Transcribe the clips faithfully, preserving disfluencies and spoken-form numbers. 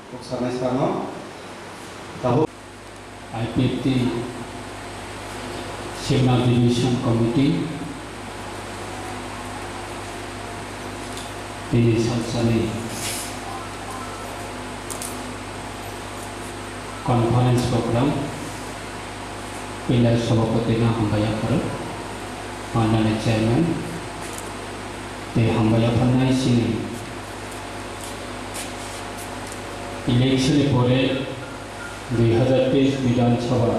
Kok sanai sano tabuk I P F T Simna Division Committee tini salsani conference program pillar sabhapati no hambai yapharo, pandani chairman tei hambai yapharnai chini election ni pore dui hazar teis Bidhan Sabha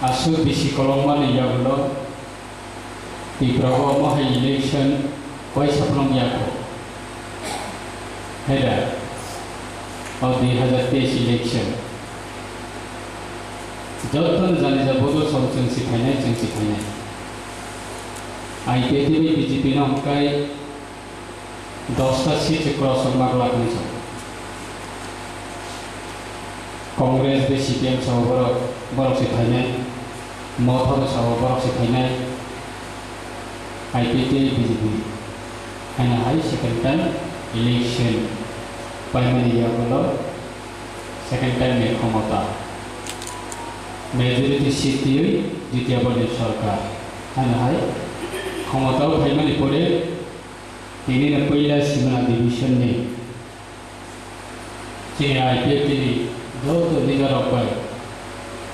aswk bisi kolokmani yagulo Tripura o mohai election waisa phano wngya kho. Heda o dui hazar teis election jotono jani ja bodo song chwng si phainai, chwng si phainai. I P F T bai B J P no hwnkhe dosta seat se cross wng ma glak hinwi sa. Congress bai C P M sa borok, borok se phainai. Motha bai sa borok se phainai. I P F T B J P haino hai second time election paimani yagulo second time ni khomota majority seat twiwi jitiya boni sorkar haino hai khomota o phaimani pore tini no puila Simna division ni chini I P F T ni joto leader rok bai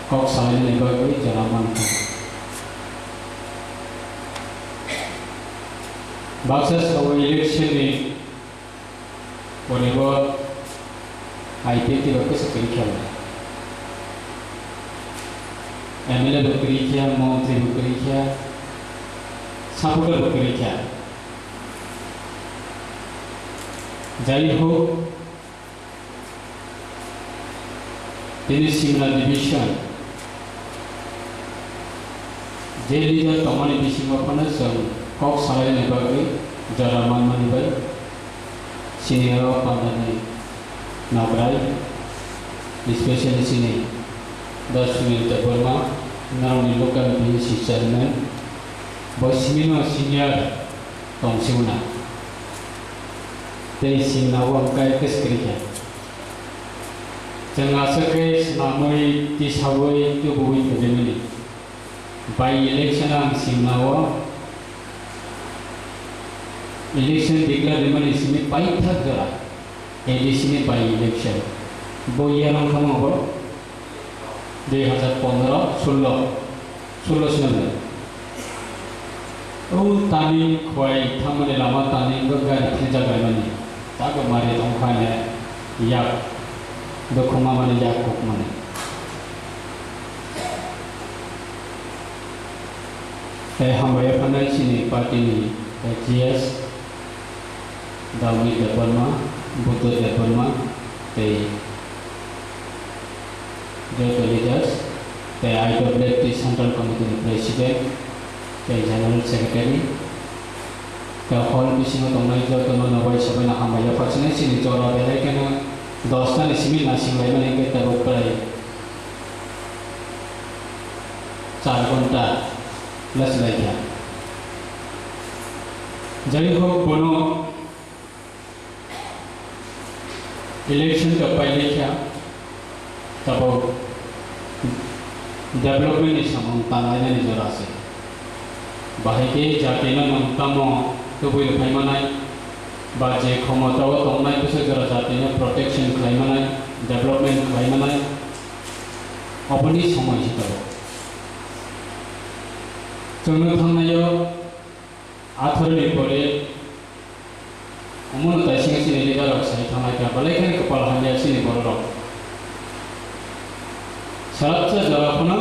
kok salainani bagwi jora mankha. Baksa sabo election ni pore bo I P F T rok kisa kwrwi kha. M L A bo kwrwi kha, montri bo kwrwi kha, supporter bo kwrwi kha. Jai hok, tini Simna division je leader tongmani bisingo phano chwng kok salainani bagwi jora manmani bai sini o pandani nograi, especially chini Da Sunil Debbarma, norokni local B M C chairman, bo simino senior tong sibuna. Tei simna o hwnkhe kwskwrwi khe. Chwng aswk khe swnamwi, tisawi, tubuwi phailaimani. By election ang simna o election declare rimani simi paithak jora A D C ni by election. Bo iya rong kha mo bo dui hazar pondro, sullo, sullo sino. O tani khwai thangmani lama tani wngkha gari phinjak laimani. Tago mari tongkha ne yak dokhuma mani yak kokmani. Tei hambai yapharnai chini party ni G S, Dauni Debbarma, Buddha Debbarma, tei joto leaders, tei I W F T Central Committee ni President, tei General Secretary, tei hall bisingo tongnai jotono nobai sabaino hambai yapharsinai chini jora belai kheno dosta ni simi nasing laimani hwnkhe tabuk prai char ghonta lasi laikha. Jai hok, bono election to pailai kha, tabuk development ni samung tanglainani jora se. Bahai khe jatino nwng tamo tubui rwphai manai, ba je khomota o tongnai bwswk jora jatino protection khlai manai, development khlai manai, oboni somoi se tabuk. Chwngno thangnai o atharo ni pore omono taisingo chini leader rok sai thanglai kha, belai kheno kwpal hamya chini borok rok. Swrapsa jora phano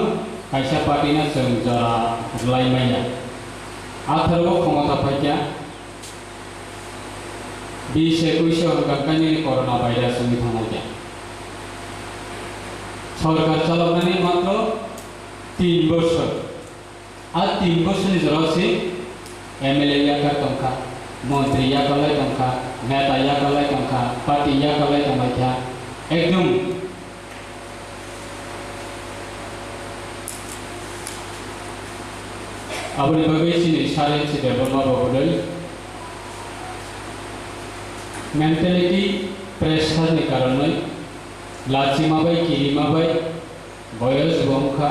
kaisa party no chwng jora rwlai manya. Atharo o khomota phaikha, bis ekuish o hwnkha kainwi corona virus wngwi thanglai kha. Sorkar chaloknani matro tin bosor. A tin bosoni jorao se M L A yakar tongkha, montri yakarlai tongkha, neta yakarlai tongkha, party yakarlai tonglaikha. Ekdom Aboni bagwi chini sari si Debbarma bo bwdwi mentality pressure ni karonwi lachima bai, kirima bai, boyos bo wngkha,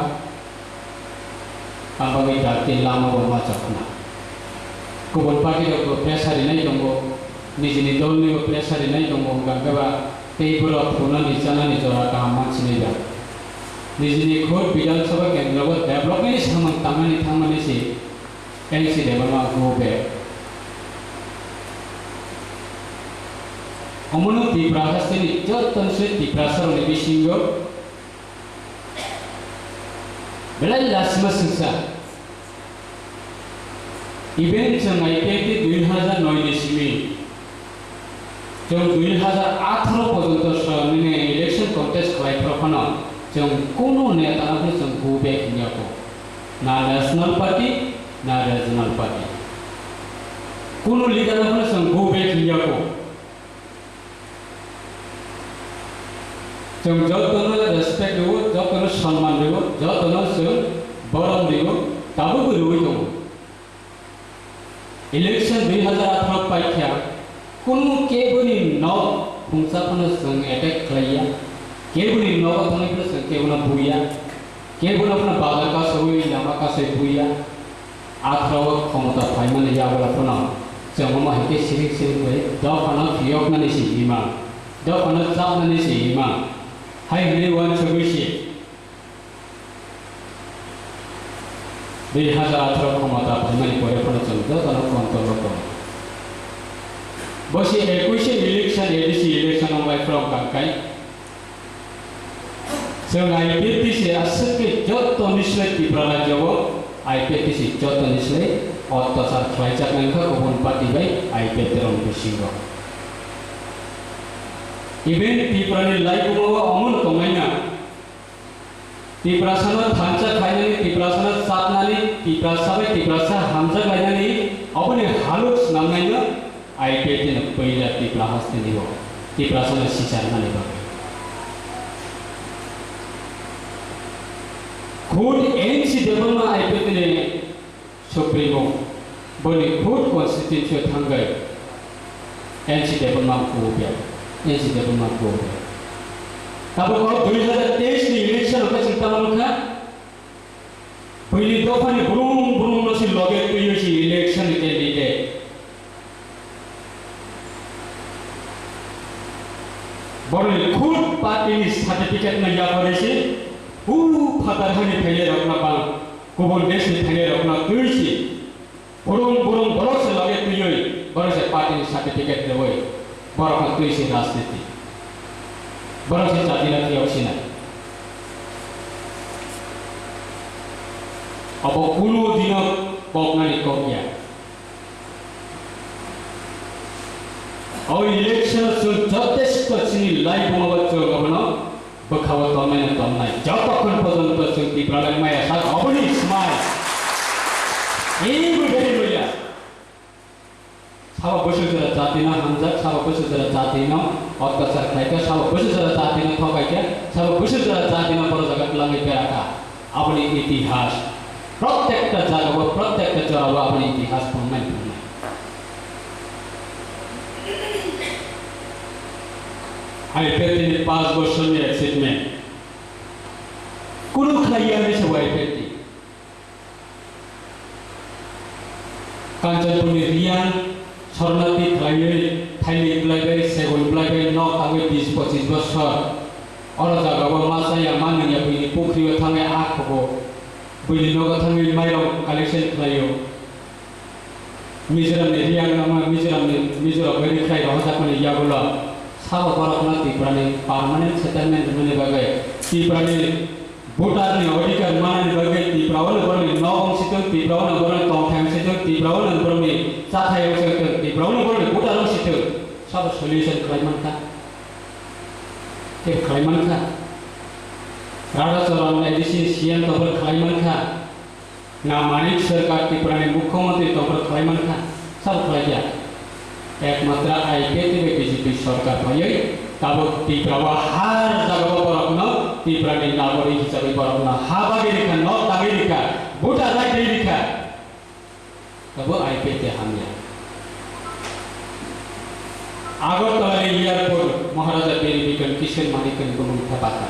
ang bagwi dakti lama bo ma chakna. Kubun party rok bo pressure rinai tongo, nijini dol ni bo pressure rinai tongo, hwnkha khe ba tei borok phunani chanani jora kaham mansinai ba. Nijini khud Bidhan Sabha kendro bo development ni samung tangmani thangmani si N C Debbarma go back. Omono Tripura hasteni jottoni se Tiprasa rokni bisingo belai lasima singsa. Even chwng I P F T dui hazar noi ni simi chwng dui hazar atharo porjonto swnamnani election contest khlai phano chwng kunu neta no chwng go back hinya ko. Na National Party, na Regional Party. Kunu leader no chwng go back hinya ko. Chwng jotono respect rwo, jotono sonman rwo, jotono chwng borom rwo, tabukbo rwi tongo. Election dui hazar atharo paikha, kunu keboni nok phungsa phano chwng attack khlaiya, keboni nogo thangwi phano chwng kebono buya, kebono phano bazar kasawi lama kasai buya. Atharo o khomota phaimani yagulo phano chwng omo hai khe sirik sirik bai dophano phiyoknani se hima, dophano chapnani se hima hai hwnwi uansugwi se. Dui hazar atharo khomota phaimani pore phano chwng jotono control o tongo. Bo se ekush election, A D C election wng lai phrwng kang kai. Chwng I P F T C aswk khe joto ni slai Tripura rajyo o I P F T C joto ni slai ottachar khlaijaknai wngkha kubun party bai I P F T rokni bisingo. Even Tripura ni laibuma o omono tongnai na. Tiprasano thansa khainani, Tiprasano chapnani, Tiprasa bai Tiprasa hamjak lainani, oboni haluk swnamnaino I P F T no puila Tripura hasteni o Tiprasano sicharnani bagwi. Khud N C Debbarma I P F T ni Supremo, boni khud constituency o thangwi N C Debbarma kububya, N C Debbarma kububya. Tabuk o dui hazar teis ni election o khe chwng tamo nukha, buini dophani brum brum no se loge twiwi se election ni candidate. Boroni khud party ni certificate no yaphari se, u phatar hani phaile rokno bang, kubun desh ni phaile rokno twi se, burung burung borok se loge twiwi, borok se party ni certificate rewi, borok no twi se rajniti. Borok se jati no phiyok sinai. Abo kunu dino koknani kok ya. O election chwng jotesto chini laibuma o chwng abono bwkhao tongnai na tongnai. Jotokhon porjonto chwng Tipralai maya sak oboni smai. Ebo beri loya. Sabo bwswk jora jati no hamjak, sabo bwswk jora jati no ottachar khlaikha, sabo bwswk jora jati no thokaikha, sabo bwswk jora jati no boro jaga twlangwi berakha. Aboni itihas, prottekta jagao, prottekta jorao aboni itihas phungnai phungnai. I P F T ni panch bochorni achievement. Kunu khlaiya hinwi sabo I P F T. Kanchanpurni Riyang Soronati khlaiwi thaini bwlaibai, segun bwlaibai, nok tangwi bis pochis bosor. Oro jagao ma chaya, ma nungya, buini pukhrio thangwi a khobo, buini nogo thangwi mairok collection khlaio. Mizoramni Riyang lama, Mizoramni, Mizoram bai khlai rohorjakmani yagulo sabo borokno Tripurani permanent settlement rwnani bagwi Tripurani Voter ni odhikar manani bagwi Tripura o borokni nok wng sitwng, Tripura o borokni tongthai wng sitwng, Tripura o borokni chathai wng sitwng, Tripura o borokni voter wng sitwng, sabo solution khlai mankha. Tei khlai mankha. Radha Charan A D C C M tongphuru khlai mankha. Na Manik Sarkar Tripura ni Mukhyamantri tongphuru khlai mankha. Sabo khlai ya. Ekmatra I P F T bai B J P sarkar phaiwi tabuk Tripura o har jaga o borokno Tripura ni nagorik hisabe borokno ha bagwi rikha, nok tangwi rikha, voter right rwi rikha. Abo I P F T hamya. Agartala ni airport Maharaja Bir Bikram Kishore Manikya ni bumung thepakha.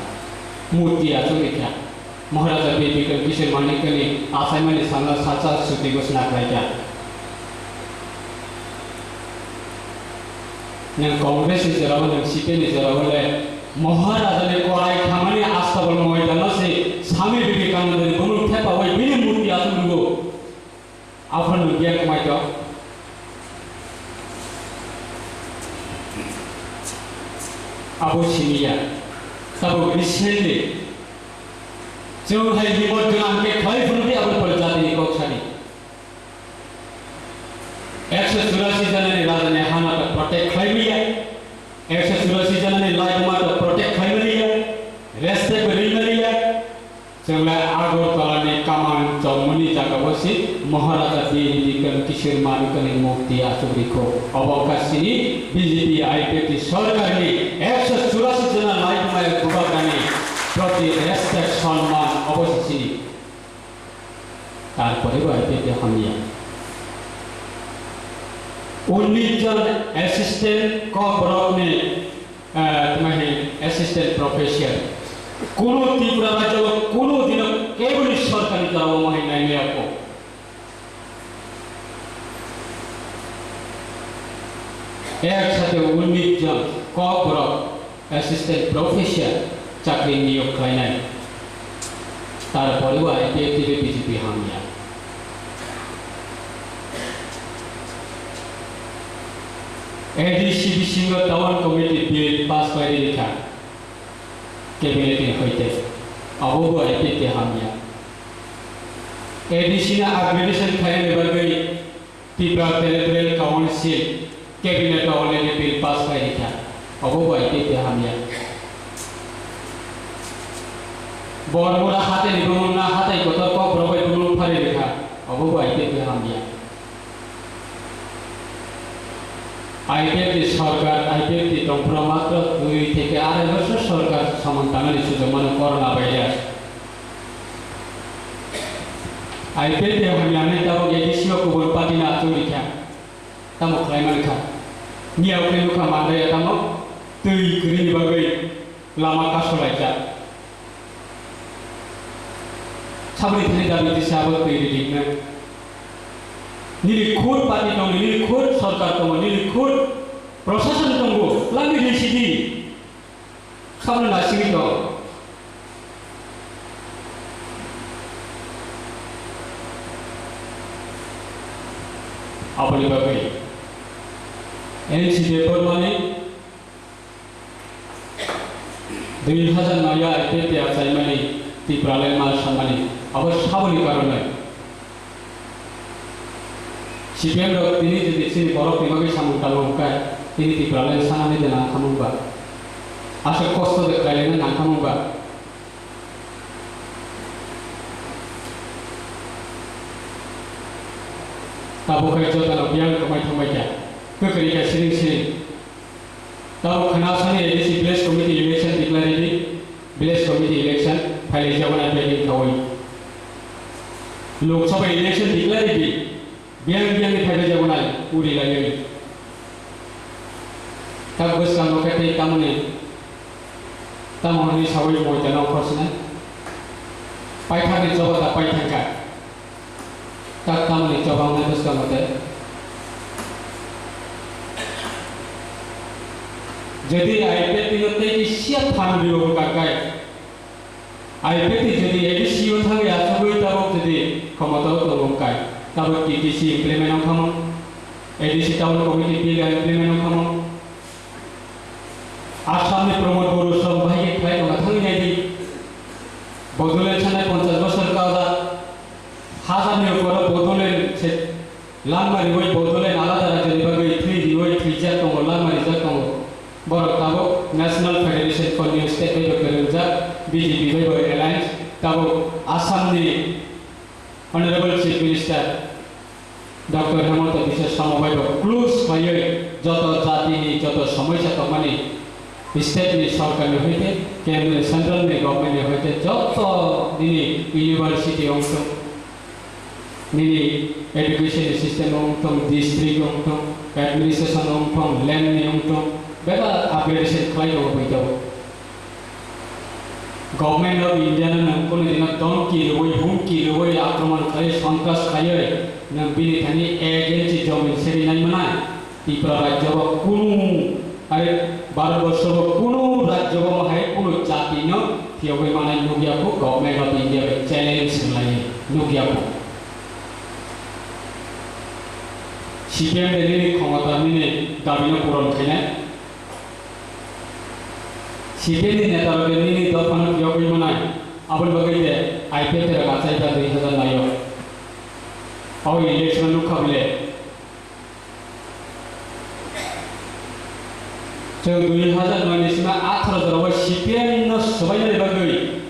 Murti achuk rikha. Maharaja Bir Bikram Kishore Manikya ni achaimani salna sacha chuti ghosna khlaikha. Nwng Congress ni jorao, nwng C P M ni jorao le Maharaja ni korai khamani Astabal moidano se Swami Vivekananda ni bumung thepawi bini murti achuk rwo. Aphano biya kwmai to. Abo siniya. Tabuk recently chwng hai himot gwnang khe khlai phunukdi abo pore jatini kok sani. Ekso churasi janani rajani hano to protect khlai manya. Ekso churasi janani laibuma to protect khlai manya. Respect bo rwi manya. Chwng le Agartala ni Kaman Chowmani jaga o si Maharaja Bir Bikram Kishore Manikya ni murti achuk rikho. Obo wngkha chini B J P I P F T sorkar ni ekso churasi jona laibuma bubagrani proti respect, sonman obo se chini. Tarpore bo I P F T hamya. Unnish jon assistant kok borok ni, eh, tma hai assistant professor. Kuno Tripura rajyo kuno dino keboni sorkari jora o mahai nai maya ko. Ek sathe unnish jon kok borok assistant professor chakri niyok khlainai. Tarpore o I P F T bai B J P hamya. A D C bisingo town committee bill pass khlai rikha cabinet ni hoite. Abo bo I P F T hamya. A D C no upgradation khlainani bagwi Tripura Territorial Council Cabinet o already bill pass khai rikha. Obo bai tei tei hamya. Bormura hatai ni bumung na hatai kotor kok borok bai bumung phari rikha. Obo bai tei tei hamya. I P F T sorkar, I P F T tongphuru matro dui theke arai bosor sorkar samung tangnani sujok mano corona virus. I P F T hamya hwnwi tabuk A D C o kubun party no achuk rikha. Tamo khlai mankha. Miyao khe nukha manjaya tamo twi kwrwini bagwi lama kasolaijak. Saboni thani dabi tisa abo twi rijiknai. Nini khud party tongo, nini khud sorkar tongo, nini khud prosason tongo, lami rijidi. Saboni naisingwi tong. Aboni bagwi N C Debbarmani dui hazar noi o I P F T achaimani Tipraland ma sanmani abo saboni karonwi. C P M rok tini jodi chini borok ni bagwi samung tangwi wngkha, tini Tipraland sanani de nangkha mungba. Aswk kosto de khlaina nangkha mungba. Tabuk hai jotano biyang kwmai thangbai kha, kwkri kha siring siring. Tabuk khna sani A D C village committee election declare di, village committee election phailai jabo na packing khawi. Lok Sabha election declare di, biyang biyang ni phailai jabo na uri lai. Tak bwskango khe tei tamoni, tamoni sawi moi tano khosna. Paithakni choba da paithakha. Tak tamoni choba wngnai bwskango tei. Jodi I P F T no tei kisiya phan ribo wngkha khe, I P F T jodi A D C o thangwi achugwi tabuk jodi khomotao tongo wngkha, tabuk T T C implement wngkha mo, A D C town committee bill implement wngkha mo. Assamni Pramod Boro song bahai khe khlai tongna thangwi nai di. Bodoland sanai ponchash bosor kajak. Hajarni uporo Bodoland se langma riwi Bodoland alada rajyoni bagwi thwi riwi thwijak tongo, langma rijak tongo. Borok tabuk National Federation for New State bai bo kwrwngjak, B J P bai bo alliance. Tabuk Assamni Honorable Chief Minister Doctor Himanta Biswa Sarma bai bo close khlaiwi joto jatini joto somosa tongmani state ni sorkar ni hoite, kendra central ni government ni hoite joto nini university ongthok, Nini education system wng thung, district wng thung, administration wng thung, land ni wng thung, bebak upgradation khlai tongo buitao. Government of India no nwng kunu dino domki rwui, humki rwui, akromon khlai, sontras khlaiwi nwng bini thani ek inchi jomin seri nai manai? Tripura rajyo bo kunu, are Bharat borsho bo kunu rajyo bo hai kunu jati no phiyogwi manai nukya khu, Government of India bai challenge swlaiwi nukya khu. C P M de nini khomota nini dabi no puron khainai. C P M ni neta rok de nini dopha no phiyogwi manai. Aboni bagwi de I P F T rok achai kha dui hazar nai o. O election nukha bile. Chwng dui hazar noi ni sima atharo jora o C P M no swbainani bagwi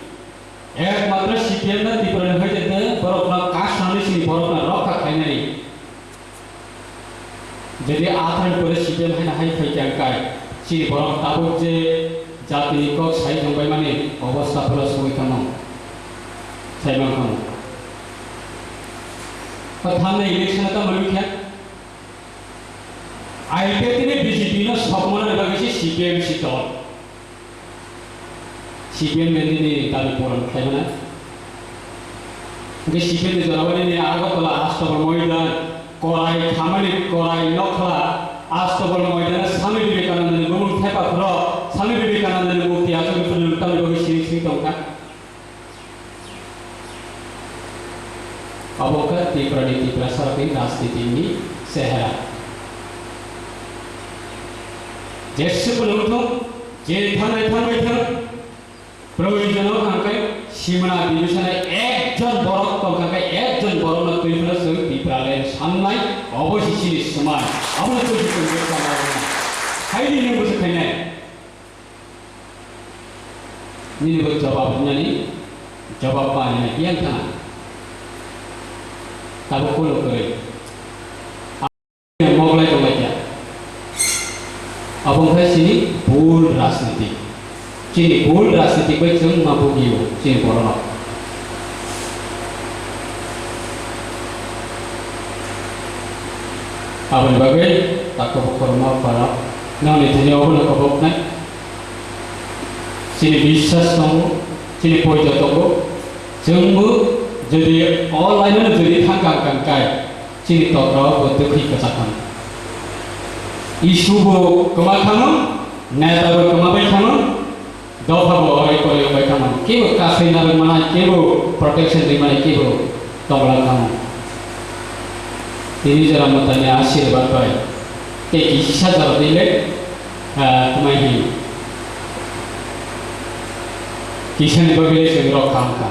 ekmatro C P M no Tripura ni hoite de borok no kasnani sini borok no rokha khlainani. Jodi atharo ni pore C P M haino hai phai khe ang kai, chini borok tabuk je jati ni kok sai tong bai mani obostha phano sogwi tongmo, sai man tongmo. O thangnai election o tamo wngkha? I P F T ni B J P no sokmana ni bagwi se C P M si dol. C P M ni nini dabi puron khlai mano. Hwnkhe C P M ni jora o nini Agartala Astabal Moidan, Korai Khamani, Korai Nokhla, Astabal Moidan, Swami Vivekananda ni bumung thepa phuro, Swami Vivekananda ni murti achuk phuru tamni bagwi siri siri tongkha. Abo wngkha Tripura ni Tiprasa rokni rajniti ni chehera. Jesa phano wngthung, je thangnai thangbai thang, proyojon o hwnkhai Simna Division o ekjon borok tongkha khe ekjon borokno twi phano chwng Tipraland sannai, obo se chini swmai, abono twi se chwng bwsa nai. Haidi nwng bwsa khainai. Nini bo jawab hwnani, jawab manina yang thana. Tabuk kulo kwrwi. Moglai tonglaikha. Abo wngkha chini bul rajniti. Chini bul rajniti bai chwng ma bugio chini borok. Aboni bagwi takhuk bukhuk rok ma para nangni thani obono koboknai. Chini biswas tongo, chini poito tongo. Chwngbo jodi o line-o jodi thang kang kang kai, chini tokra o bo twkhwi kwchak khan. Issue bo kwma khango, neta bo kwma bai khango, dopha bo orai korai bai khango. Kebo kasui narwk manai, kebo protection ri manai, kebo tongla khango. Tini jora mwtaini asirwad bai tei kisa jora twi le, ah, tma hin kisani bagwi le chwng rok kaham kha.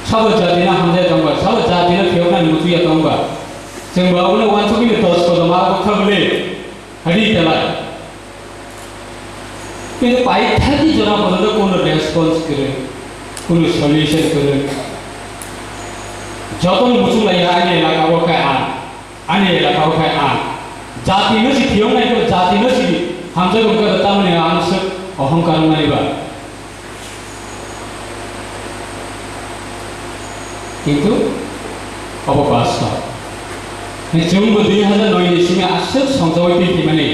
Sabo jati no hamjai tongba, sabo jati no phiyoknani muchungya tongba. Chwng bo abono uansukmani dos kodom abo kha bwle, hadi telai. Kintu paithakni jora porjonto kono response kwrwi, kono solution kwrwi. Jotono muchunglaiya ani elaka o khe ang, ani elaka o khe ang. Jati no si thiyok nai khe jati no si hamjak wngkha tamni ang swk ohongkar wngnai ba. Kintu obo bastob. Chwngbo dui hazar noi ni simi aswk songjaui twi thwimani.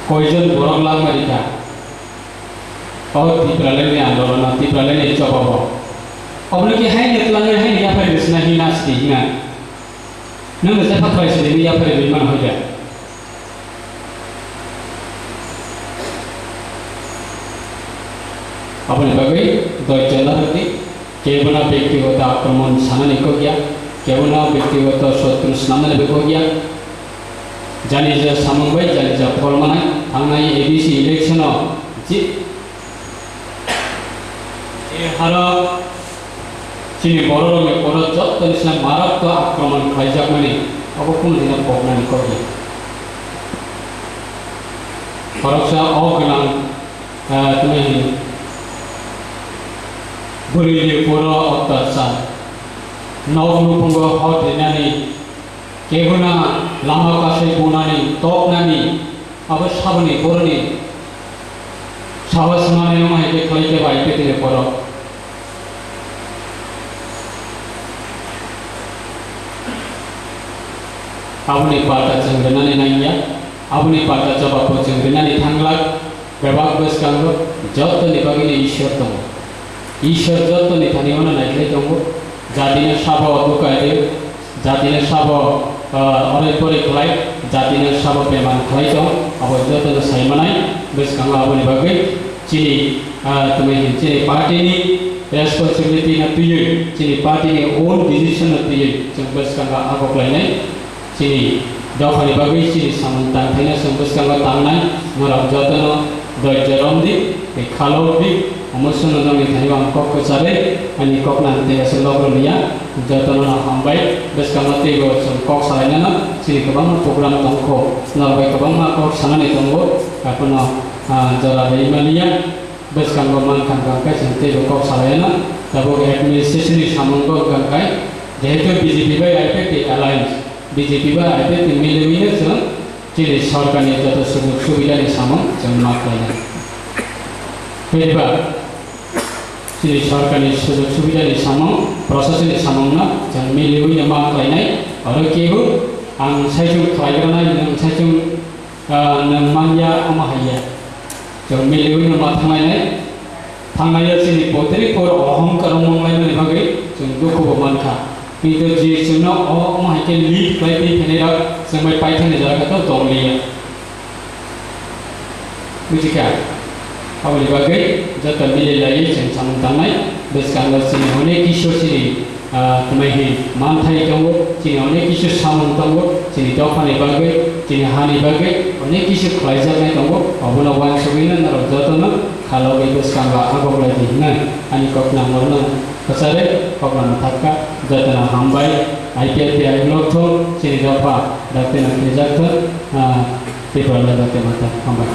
Koijon borok langmani kha? O Tipraland ni andolon o, Tipraland ni choba bo. Obono ki haino twlangnai, haino yaphari rwsna hina sidi hina. Nwng no jepha phai sidi hini yaphari rwi mano hoida. Aboni bagwi doijona rwdi. Kebono bektigoto akromon sanani kok ya, kebono bektigoto sotru snamnani kok ya. Jani ja samung bai, jani ja phol manai, thangnai A D C election o je, je haro chini bororokni koro jottoni sina maratwk akromon khlaijakmani, abo kunu dino koknani kok ya. Khoroksa o gwnang, ah, tini bwrwini puro ottachar, nok nukhungo hor rinani, kebono lama kasai bunani, toknani, abo saboni boroni sahos manwi wng hai khe khlai khe bai pete ni borok. Aboni palta chwng rwnani nangya, aboni palta jobab bo chwng rwnani thanglak. Bebak bwskango jotoni bagwino Ishwar tongo. Ishwar jotoni thani uano naikhlai tongo. Jatino sabo duka rio, jatino sabo, ah, orai porai khlai, jatino sabo beman khlai tong, abo jotono saimanai. Bwskango aboni bagwi chini, ah, tongwi hin chini party ni responsibility no twiwi, chini party ni own decision no twiwi chwng bwskango agoklainai. Chini dophani bagwi chini samung tangthaino chwng bwskango tangnai, norok jotono doijjo romdi, tei khalokdi, omo chwngno nokni thani ang kok kwcharwi, ani kokno ang tei aswk lok rwliya, jotono no hambai, bwskango teibo chwng kok salainano chini kwbangma program tongkho, norok bai kwbangma kok sanani tongo, aphano, ah, jora rwi maliya, bwskango mankha hwnkha khe chwng teibo kok salainano, tabuk administration ni samungo hwnkha khe, jehetu B J P bai I P F T alliance, B J P bai I P F T ni miliwino chwng chini sorkarni joto sujog subidani samung chwng ma khlainai. Phiba chini sorkarni sujog subidani samung, prosasoni samungno chwng miliwino ma khlainai. Oro kebo ang saichung khlaigrana, ang saichung, ah, nwng manya omo haiya. Chwng miliwino ma thanglainai. Thangnaio chini poitri por ohongkar wngmani bagwi chwng dukhu bo mankha. Kintu je chwngno o omo hai khe lead khlai twi phainairok chwng bai paithakni jaga to tongliya. Bujikha? Aboni bagwi joto mili laiwi chwng samung tangnai. Bwskango chini onek kisu chini ah, tmaihi manthai tongo, chini onek kisu samung tongo, chini dophani bagwi, chini hani bagwi onek kisu khlaijaknai tongo, obono uansugwino norok jotono khalogwi bwskango agoklai di hwnwi ani koknamorno kwcharwi koknam thakha. Jotono hambai, I P F T I block thung, chini dopha daktino khejak thung, ah, Tripura Ladakh tei mantha hambai.